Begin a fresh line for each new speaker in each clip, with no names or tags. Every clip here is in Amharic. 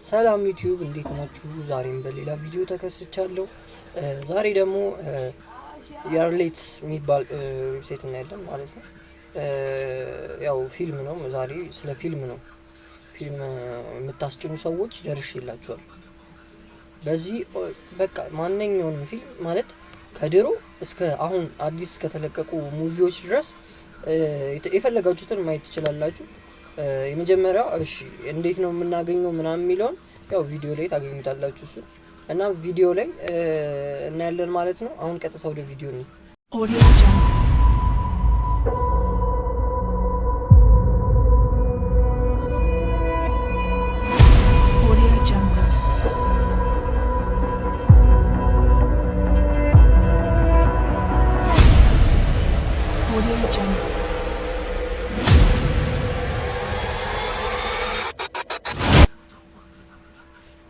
ሰላም ዩቲዩብ፣ እንዴት ናችሁ? ዛሬም በሌላ ቪዲዮ ተከስቻለሁ። ዛሬ ደግሞ Yarlate የሚባል website እናያለን ማለት ነው። ያው ፊልም ነው፣ ዛሬ ስለ ፊልም ነው። ፊልም የምታስጭኑ ሰዎች ደርሼላችኋል። በዚህ በቃ ማንኛውንም ፊልም ማለት ከድሮ እስከ አሁን አዲስ ከተለቀቁ movie ዎች ድረስ የፈለጋችሁትን ማየት ትችላላችሁ። የመጀመሪያው እሺ እንዴት ነው የምናገኘው ምናምን የሚለውን ያው ቪዲዮ ላይ ታገኙታላችሁ እሱ እና ቪዲዮ ላይ እናያለን ማለት ነው። አሁን ቀጥታ ወደ ቪዲዮ ነው።
Audio Jungle. Audio Jungle. Audio Jungle.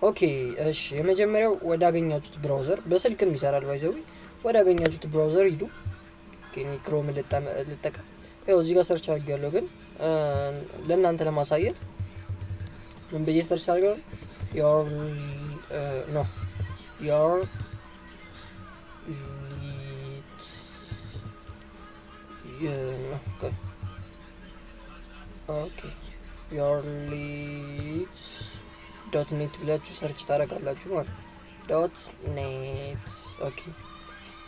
Okay፣ እሺ፣ የመጀመሪያው ወዳገኛችሁት browser፣ በስልክም ይሰራል by the way፣ ወዳገኛችሁት browser ሂዱ። Okay፣ እኔ Chrome ልጠቀም። ያው እዚህ ጋር search አድርጌያለሁ፣ ግን ለእናንተ ለማሳየት ምን ብዬ search አድርጌያለሁ? Yar no Yarlate okay yarlate.net ብላችሁ search ታደርጋላችሁ ማለት .net። Okay፣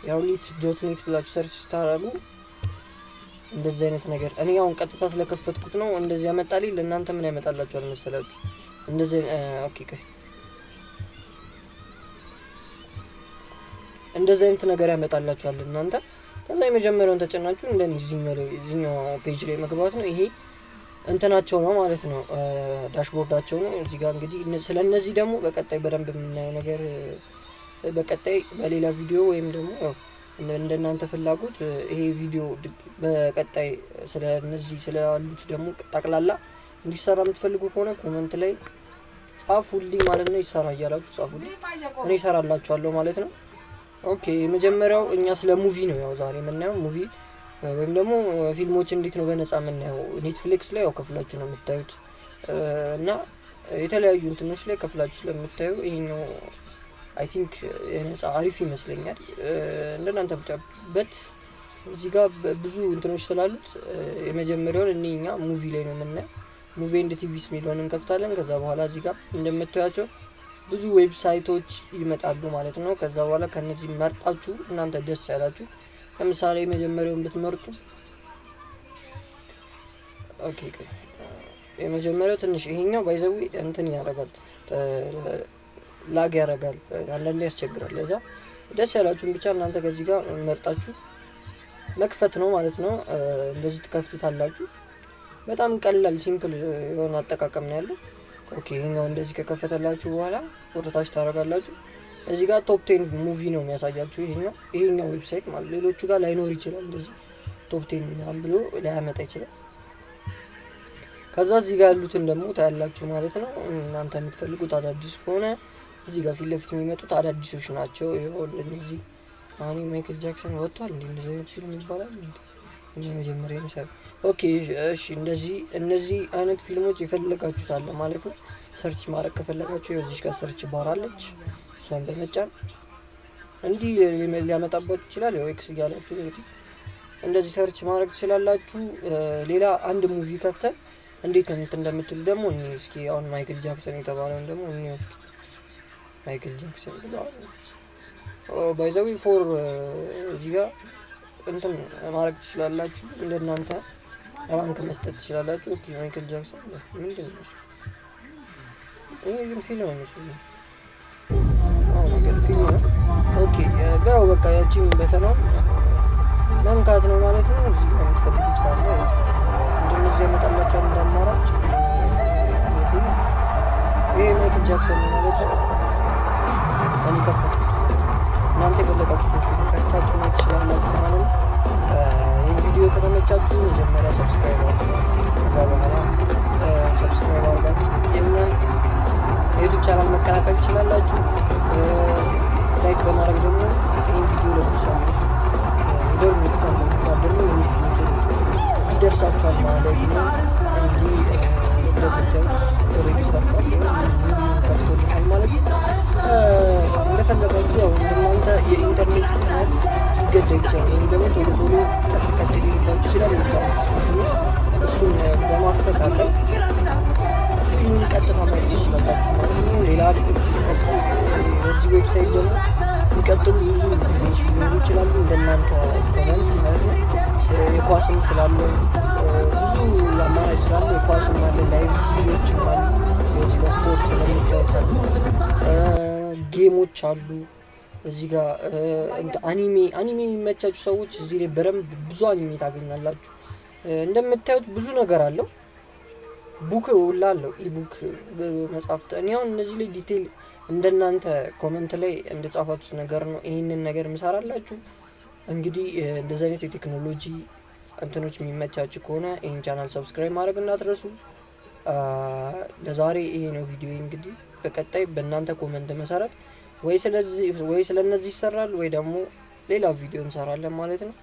yarlate.net ብላችሁ search ስታደርጉ እንደዚህ አይነት ነገር፣ እኔ አሁን ቀጥታ ስለከፈትኩት ነው እንደዚህ ያመጣልኝ። ለእናንተ ምን ያመጣላችኋል መሰላችሁ? እንደዚህ፣ okay፣ ቆይ፣ እንደዚህ አይነት ነገር ያመጣላችኋል እናንተ። ከዛ የመጀመሪያውን ተጭናችሁ እንደኔ እዚህኛው ላይ እዚህኛው page ላይ መግባት ነው። ይሄ እንትናቸው ነው ማለት ነው፣ dashboard ኣቸው ነው። እዚህ ጋር እንግዲህ ስለ እነዚህ ደግሞ በቀጣይ በደንብ የምናየው ነገር በቀጣይ በሌላ ቪዲዮ ወይም ደግሞ ያው እንደናንተ ፍላጎት ይሄ ቪዲዮ በቀጣይ ስለ እነዚህ ስላሉት ደግሞ ጠቅላላ እንዲሰራ የምትፈልጉ ከሆነ comment ላይ ጻፉልኝ ማለት ነው። ይሰራ እያላችሁ ጻፉልኝ፣ እኔ እሰራላችኋለሁ ማለት ነው። Okay፣ የመጀመሪያው እኛ ስለ movie ነው ያው ዛሬ የምናየው፣ movie ወይም ደግሞ ፊልሞች እንዴት ነው በነፃ የምናየው። Netflix ላይ ያው ከፍላችሁ ነው የምታዩት እና የተለያዩ እንትኖች ላይ ከፍላችሁ ስለምታዩ ይሄኛው I think የነፃ አሪፍ ይመስለኛል። እንደናንተ ብቻ but እዚህ ጋር ብዙ እንትኖች ስላሉት የመጀመሪያውን እኔ እኛ movie ላይ ነው የምናየው። Movie and TVs የሚለውን እንከፍታለን። ከዛ በኋላ እዚህ ጋር እንደምታያቸው ብዙ website ኦች ይመጣሉ ማለት ነው። ከዛ በኋላ ከነዚህ መርጣችሁ እናንተ ደስ ያላችሁ፣ ለምሳሌ የመጀመሪያውን ብትመርጡ፣ okay፣ የመጀመሪያው ትንሽ ይሄኛው by the way እንትን ያደርጋል፣ lag ያደርጋል፣ አንዳንዴ ያስቸግራል። ለዛ ደስ ያላችሁን ብቻ እናንተ ከዚህ ጋር መርጣችሁ መክፈት ነው ማለት ነው። እንደዚህ ትከፍቱታላችሁ። በጣም ቀላል simple የሆነ አጠቃቀም ነው ያለው። Okay፣ ይሄኛው እንደዚህ ከከፈተላችሁ በኋላ ወደ ታች ታደርጋላችሁ። እዚህ ጋር top 10 movie ነው የሚያሳያችሁ ይሄኛው website ማለት፣ ሌሎቹ ጋር ላይኖር ይችላል። እንደዚህ top 10 ምናምን ብሎ ላያመጣ ይችላል። ከዛ እዚህ ጋር ያሉትን ደግሞ ታያላችሁ ማለት ነው። እናንተ የምትፈልጉት አዳዲስ ከሆነ እዚህ ጋር ፊት ለፊት የሚመጡት አዳዲሶች ናቸው። ይኸው እንደዚህ አሁን ማይክል ጃክሰን ወጥቷል እንዴ? እንደዚህ አይነት ፊልም ይባላል እንዴ? መጀመሪያ ይመስላል። Okay፣ እሺ፣ እንደዚህ እነዚህ አይነት ፊልሞች የፈለጋችሁት አለ ማለት ነው። Search ማድረግ ከፈለጋችሁ ይኸው እዚህ ጋር search bar አለች። እሷን በመጫን እንዲህ ሊያመጣባችሁ ይችላል። ያው X እያላችሁ እንግዲህ እንደዚህ search ማድረግ ትችላላችሁ። ሌላ አንድ movie ከፍተን እንዴት እንትን እንደምትሉ ደግሞ እኔ እስኪ አሁን ማይክል ጃክሰን የተባለውን ደግሞ እኔ እስኪ ማይክል ጃክሰን ብለዋል። By the way for እዚህ ጋር እንትን ማድረግ ትችላላችሁ። እንደናንተ rank መስጠት ትችላላችሁ። Okay፣ ማይክል ጃክሰን ምንድን ነው? ይሄ ግን ፊልም አይመስለኝም። አዎ ግን ፊልም ነው። Okay፣ ያው በቃ ያቺን button ኗን መንካት ነው ማለት ነው። እዚህ ጋር የምትፈልጉት ካለ እንደነዚህ ያመጣላችኋል እንደ አማራጭ። ይሄ ማይክል ጃክሰን ነው ማለት ነው። እኔ ከፈትኩት። እናንተ የፈለጋችሁትን ፊልም ከፍታችሁ ማየት ትችላላችሁ ማለት ነው። ይህን ቪዲዮ ከተመቻችሁ መጀመሪያ subscribe አድርጉ። ከዛ በኋላ subscribe አድርጋችሁ የእኛን የ YouTube channel መቀላቀል ትችላላችሁ። Like በማድረግ ደግሞ ይህን ቪዲዮ ለብዙ ሰው እንዲደርስ፣ የደወል ምልክቷን በመንካት ደግሞ ይህን ቪዲዮ ይደርሳችኋል ማለት ነው። እንግዲህ እንደምታዩት already ሰርቷል። Movie ውን ከፍቷል። temperature ወይም ደግሞ ቶሎ ቶሎ ቀጥ ቀጥ ሊልባችሁ ይችላል። የኢንተርኔት speed ነው። እሱን በማስተካከል ፊልሙን ቀጥታ ማየት ትችላላችሁ ማለት ነው። ሌላ በዚህ website ደግሞ የሚቀጥሉ ብዙ ቪዲዮዎች ሊኖሩ ይችላሉ፣ እንደናንተ comment ማለት ነው። የኳስም ስላለው፣ ብዙ አማራጭ ስላለው፣ የኳስም አለ፣ live TV ዎችም አሉ። እዚህ ጋር ስፖርት እንደምታዩት አሉ፣ game ኦች አሉ። እዚህ ጋር anime የሚመቻችሁ ሰዎች እዚህ ላይ በደንብ ብዙ anime ታገኛላችሁ። እንደምታዩት ብዙ ነገር አለው። Book ሁላ አለው፣ ebook መጽሐፍት። እኔ አሁን እነዚህ ላይ detail እንደናንተ comment ላይ እንደጻፋችሁት ነገር ነው ይህንን ነገር ምሰራላችሁ። እንግዲህ እንደዚህ አይነት የቴክኖሎጂ እንትኖች የሚመቻችሁ ከሆነ ይህን channel subscribe ማድረግ እንዳትረሱ። ለዛሬ ይሄ ነው ቪዲዮ። እንግዲህ በቀጣይ በእናንተ comment መሰረት ወይ ስለዚህ ወይ ስለነዚህ ይሰራል ወይ ደግሞ ሌላ ቪዲዮ እንሰራለን ማለት ነው።